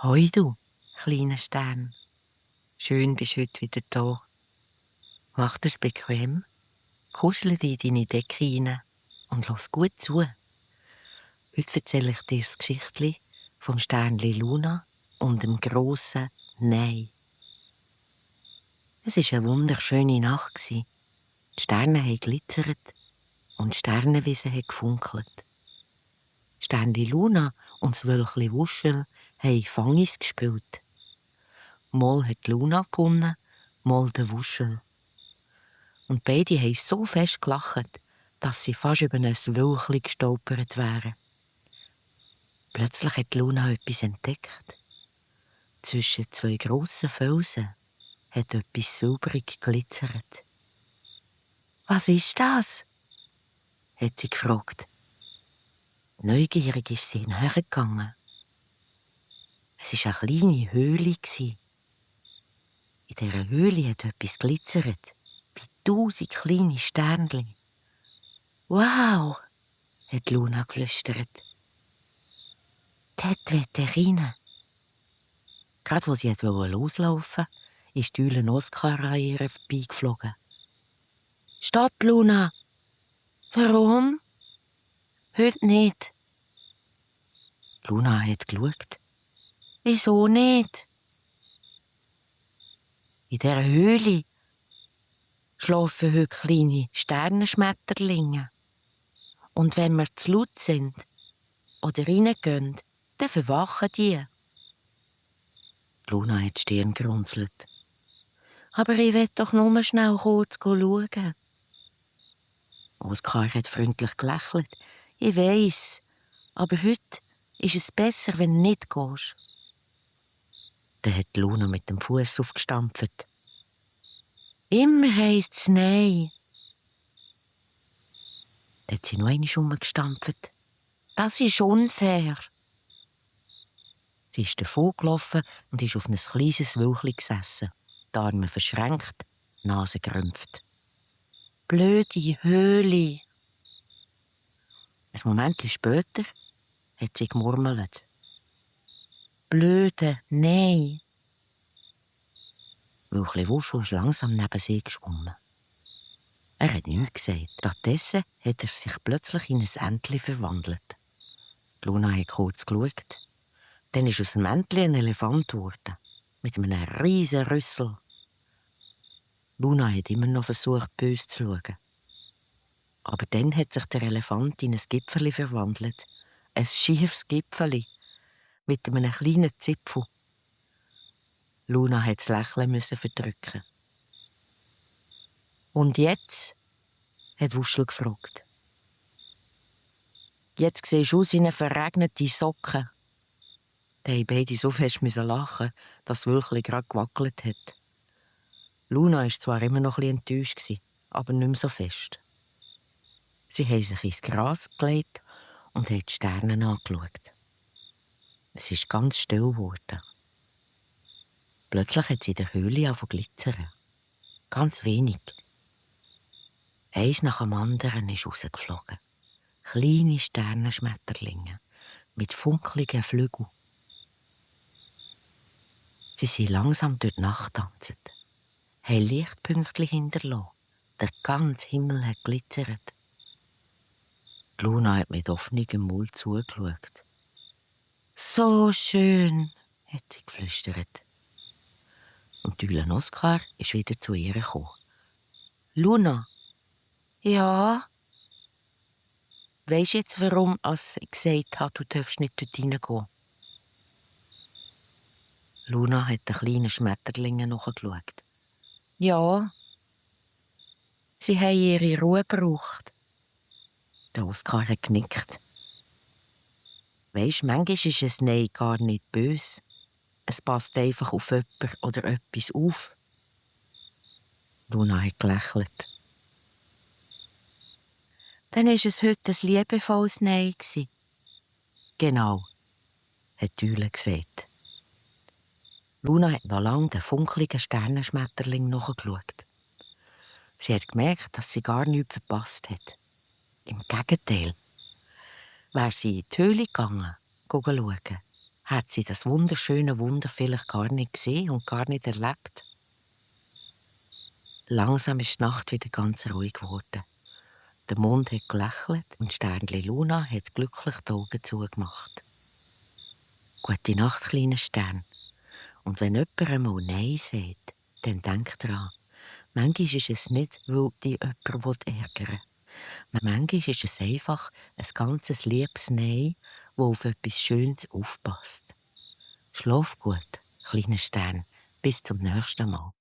Hoi du, kleiner Stern. Schön bist du heute wieder da. Mach dir's bequem, kuschel dich in deine Decke rein und lass gut zu. Heute erzähle ich dir das Geschichtli vom Sternli Luna und dem grossen Nein. Es war eine wunderschöne Nacht. Die Sterne haben glitzert und die Sternenwiese hat gefunkelt. Sternli Luna und das Wölkli Wuschel haben Fangis gespielt. Mal hat Luna gewonnen, mal der Wuschel. Und beide haben so fest gelacht, dass sie fast über ein Wölkli gestolpert wären. Plötzlich hat Luna etwas entdeckt. Zwischen zwei grossen Felsen hat etwas silbrig glitzert. «Was ist das?» hat sie gefragt. Neugierig ist sie nachgegangen. Es war eine kleine Höhle. In dieser Höhle hat etwas glitzert, wie 1000 kleine Sternchen. «Wow!» hat Luna geflüstert. «Dort will ich rein.» Gerade als sie loslaufen wollte, ist die Eule Oskar an ihr vorbeigeflogen. «Stopp, Luna!» «Warum?» «Heute nicht.» Luna hat geschaut. «Wieso nicht?» «In dieser Höhle schlafen heute kleine Sternenschmetterlinge. Und wenn wir zu laut sind oder reingehen, dann verwachen die.» Luna hat die Stirn gerunzelt. «Aber ich will doch nur schnell kurz schauen.» Oskar hat freundlich gelächelt. «Ich weiss, aber heute ist es besser, wenn du nicht gehst.» Dann hat Luna mit dem Fuß aufgestampft. «Immer heisst es Nein.» Dann hat sie noch einmal umgestampft. «Das ist unfair.» Sie ist davongelaufen und ist auf ein kleines Wölkli gesessen, die Arme verschränkt, die Nase gerümpft. «Blöde Höhle!» Ein Moment später hat sie gemurmelt. «Blöde Nein!» Wölkli Wuschel ist langsam neben sie geschwommen. Er hat nichts gesagt. Stattdessen hat er sich plötzlich in ein Entchen verwandelt. Luna hat kurz geschaut. Dann ist aus dem Entchen ein Elefant geworden, mit einem riesen Rüssel. Luna hat immer noch versucht, böse zu schauen. Aber dann hat sich der Elefant in ein Gipfeli verwandelt. Ein schiefes Gipfeli mit einem kleinen Zipfel. Luna musste das Lächeln verdrücken. «Und jetzt?» hat Wuschel gefragt. «Jetzt siehst du aus wie eine verregnete Socke.» Da mussten beide so fest lachen, dass das Wölkli gerade gewackelt hat. Luna war zwar immer noch ein bisschen enttäuscht, aber nicht mehr so fest. Sie haben sich ins Gras gelegt und haben die Sterne angeschaut. Es ist ganz still geworden. Plötzlich hat sie in der Höhle angefangen zu glitzern. Ganz wenig. Eins nach dem anderen ist rausgeflogen. Kleine Sternenschmetterlinge mit funkeligen Flügeln. Sie sind langsam durch die Nacht getanzt, haben Lichtpünktchen hinterlassen. Der ganze Himmel hat glitzert. Luna hat mit offenem Mund zugeschaut. «So schön!» hat sie geflüstert. Und die Eule Oskar ist wieder zu ihr gekommen. «Luna?» «Ja?» «Weisst jetzt, warum ich gesagt habe, du darfst nicht dort reingehen?» Luna hat den kleinen Schmetterlingen nachgeschaut. «Ja, sie haben ihre Ruhe gebraucht.» Der Oskar hat genickt. «Weisst, manchmal ist ein Nein gar nicht böse. Es passt einfach auf jemanden oder etwas auf.» Luna hat gelächelt. «Dann war es heute ein liebevolles Nein.» «Genau», hat die Eule gesagt. Luna hat noch lange den funkeligen Sternenschmetterling nachgeschaut. Sie hat gemerkt, dass sie gar nichts verpasst hat. Im Gegenteil. Wäre sie in die Höhle gegangen, schauen, Hat sie das wunderschöne Wunder vielleicht gar nicht gesehen und gar nicht erlebt? Langsam ist die Nacht wieder ganz ruhig geworden. Der Mond hat gelächelt und Sternli Luna hat glücklich die Augen zugemacht. Gute Nacht, kleiner Stern. Und wenn jemand einmal Nein sagt, dann denk dran, manchmal ist es nicht, weil dich jemand ärgern will. Manchmal ist es einfach ein ganzes liebes Nein, das auf etwas Schönes aufpasst. Schlaf gut, kleiner Stern. Bis zum nächsten Mal.